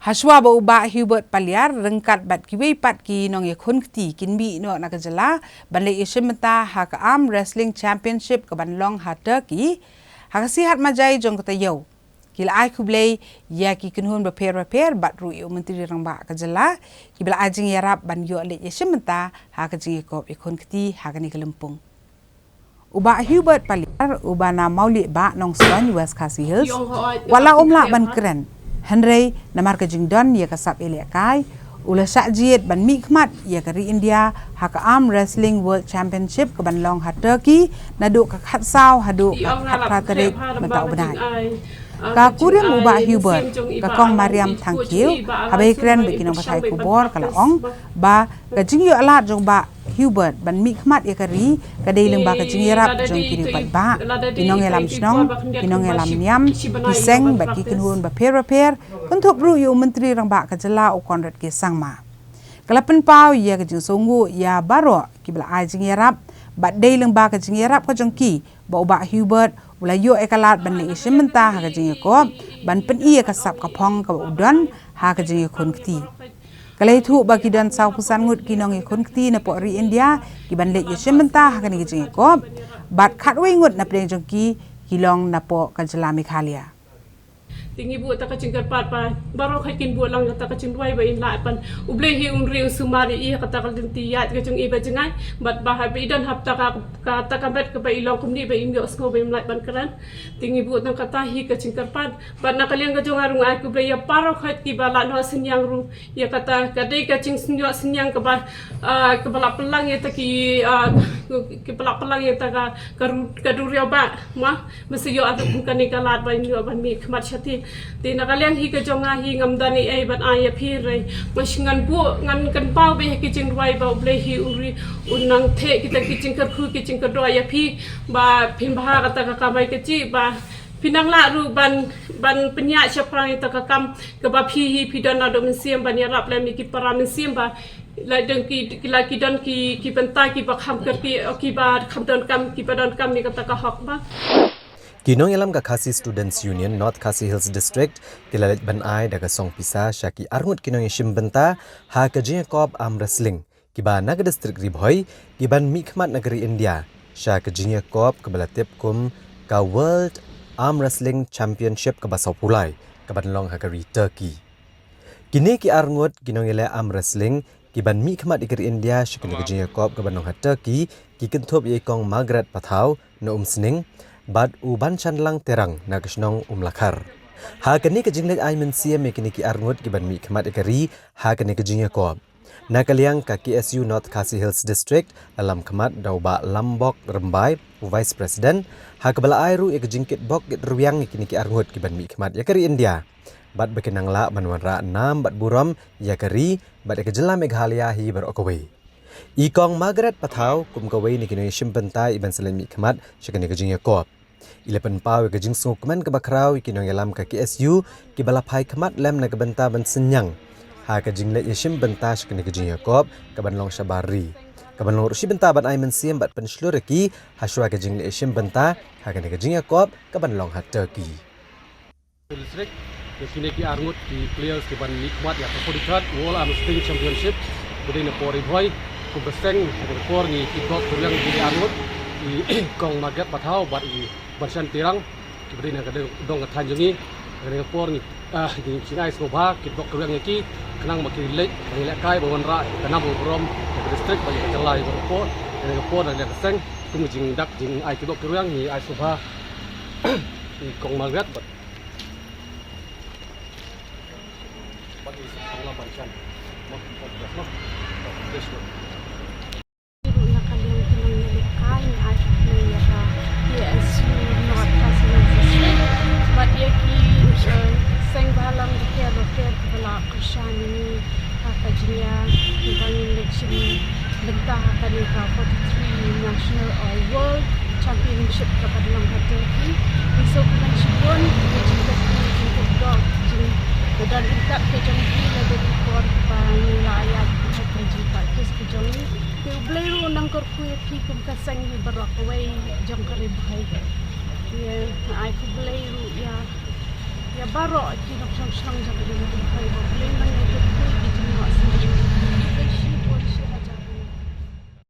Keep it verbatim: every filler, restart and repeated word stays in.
Hashwa ba u Bah Hubert Paliar ryngkat bad kiwei pat ki nongïakhun kti kin mih noh na ka jylla ban leit ïashim bynta ha ka Arm Wrestling Championship ka ban long ha Turkey, ha ka sngi Khatmajai jong ka taïew, ki la ai khublei ïa ki kynhun bapher bapher bad ruh ïa u Myntri Rangbah ka jylla, kiba la ai jingïarap ban ïoh leit ïashim bynta ha ka jingïakop ïakhun kti ha kane ka lympung. U Bah Hubert Paliar, uba na Mawlieh Bah, Nongstoiñ, West Khasi Hills, wat la um lah ban kren, hynrei namar ka jingdon ïa ka sap ïalehkai, u la shah jied ban mihkhmat ïa ka ri India ha ka Arm Wrestling World Championship ka ban long ha Turkey naduh ka khatsaw haduh ka khatphra tarik mynta u bnai. Ka kurim u Bah Hubert, ka Kong Mariam Thangkhiew, haba ïakren bad ki nongpathai khubor, ka la ong ba ka jingïoh lad jong u Bah Hubert ban mihkhmat ïa ka ri ka dei lyngba ka jingïarap jong ki riewpaidbah, ki nongïalam shnong, ki nongïalam niam, ki seng bad ki kynhun bapher bapher, kynthup ruh ïa u Myntri Rangbah ka jylla, u Conrad K Sangma. Ka la pynpaw ïa ka jingsngewnguh ïa baroh kiba la ai jingïarap, bad dei lyngba ka jingïarap ka jong ki ba u Bah Hubert u la ïoh ïa ka lad ban leit ïashim bynta ha ka jingïakop, ban pyni ïa ka sap ka phong kaba u don ha ka jingïakhun kti. Ka la ïathuh ba ki don sawphew san ngut ki nongïakhun kti napoh ri India ki ban leit ïashim bynta ha kane ka jingïakop, bad khatwei ngut napdeng jong ki, ki long napoh ka jylla Meghalaya. Te ngi buh tang ka jingkyrpad ba baroh hi kin buh lang kata ka jingduwai ba in lah ban, U Blei hi un ri un sumar ïa i ha kata ka lynti ïaid ka jong i ba jngai, bad ba haba i don hapta ka, kata ka met kaba i long kumne ba im ïohsngew ba im lah ban kren. Te ngi buh tang kata hi ka jingkyrpad. Bad na ka liang ka jong nga ruh nga ai khublei ïa baroh hi kiba la noh synñiang ruh ïa kata, ka dei ka jingsynñiang kaba, ah, kaba la pynlang ïa ta ki, ah, kiba la pynlang ïa ta ka, ka ru-, ka duriaw ba, ma, ma sa ïoh ïa ta kum kane ka lad ba in ïoh ban mihkhmat shatei. Te na ka liang hi ka jong nga hi ngam don ei ei ban ai ïa phi, hynrei ma shi ngan buh, ngan kynpaw beit ha ki jingduwai ba U Blei hi u ri un nang theh kita ki jingkyrkhu ki jingkyrdoh ïa phi, ba phin bha kata ka kamai kajih, ba phin nang lah ruh ban, ban pynïaid shaphrang ïa ta ka kam kaba phi hi phi don naduh mynsiem ban ïarap lem ïa ki para mynsiem ba la don ki, ki la ki don ki, ki bynta kiba kham kyrkieh, kiba kham donkam, kiba donkam ïa kata ka hok ba. Ki nongïalam ka Khasi Students Union North Khasi Hills District ki la leit ban ai da ka song pisa sha ki arngut ki nongïashim bynta ha ka jingïakop arm wrestling kiba na ka district Ri Bhoi, ki ban mihkhmat na ka ri India sha ka jingïakop kaba la tip kum ka World Arm Wrestling Championship kaba sawphew lai ka ban long ha ka ri Turkey. Kine ki arngut ki nongïaleh arm wrestling ki ban mihkhmat ïa ka ri India sha kane ka jingïakop ka ban long ha Turkey, ki kynthup ïa i Kong Margaret Pathaw na Umsning bad u Banshanlang Terang na ka shnong Umlakhar. Ha kane ka jingleit ai mynsiem ïa kine ki arngut ki ban mihkhmat ïa ka ri ha kane ka jingïakop, na ka liang ka K S U North Khasi Hills District la lam khmat da u Bah Lambok Rymbai, u Vice President, ha kaba la ai ruh ïa ka jingkitbok kitrwiang ïa kine ki arngut ki ban mihkhmat ïa ka ri India, bad ba kin nang lah ban wanrah nam bad burom ïa ka ri bad ïa ka jylla Meghalaya hi baroh kawei. I Kong Margaret Pathaw kum kawei na ki nongïashim bynta i ban sa leit mihkhmat sha kane ka jingïakop, i la pynpaw ïa ka jingsngewkmen kaba khraw ïa ki nongïalam ka K S U kiba la phai khmat lem na ka bynta ban synñiang ha ka jingleit ïashim bynta sha kane ka jingïakop ka ban long shabar ri, ka ban long ruh shi bynta ban ai mynsiem bad pynshlur ïa ki hashwa ka jingleit ïashim bynta ha kane ka jingïakop ka ban long ha Turkey. District, ïa kine ki arngut ki players ki ban mihkhmat ïa ka forty-third World Arm Wrestling Championship, ba dei na poh Ri Bhoi, kum ka seng, ha kane ka por ngi kitbok kyrwiang ïa kine ki arngut, i Kong Margaret Pathaw bad i Banshan Terang, kiba dei na ka dong, dong ka thaiñ jong ngi, ha kane ka por ngi, ah, ngi ai sngewbha, kitbok kyrwiang ïa ki, khnang ba kin leit, ba kin lehkai, ba wanrah, ka nam ka burom, ïa ka district, bad ïa ka jylla, ïa ka por, ha kane ka por, ha kane ka seng, kum ka jingdak, jingai kitbok kyrwiang, ngi ai sngewbha, i Kong Margaret, bad Ruh na ka liang ki nongïalehkai, ngi ai khublei ïa ka K S U North Khasi Hills District bad ïa ki, eh, seng bhalang ruh, ruh kiba la kyrshan ïa ngi ha ka jingïa, kiba ngin leit shim bynta ha kane ka forty-three National or World Championship kaba long ha Turkey. Ngi sngewkmen shibun ïa ka jingkyrkhu, jingkyrdoh, jingdon ryngkat ka jong ki lada dei por ba ngi la ïaid ha ka jingpractice ka jong ngi. Te U Blei ruh un nang kyrkhu ïa phi kum ka seng hi baroh kawei jong ka Ri Bhoi. Ïa, nga ai khublei ruh ïa, ïa baroh ki nongshong shnong jong ka Ri Bhoi.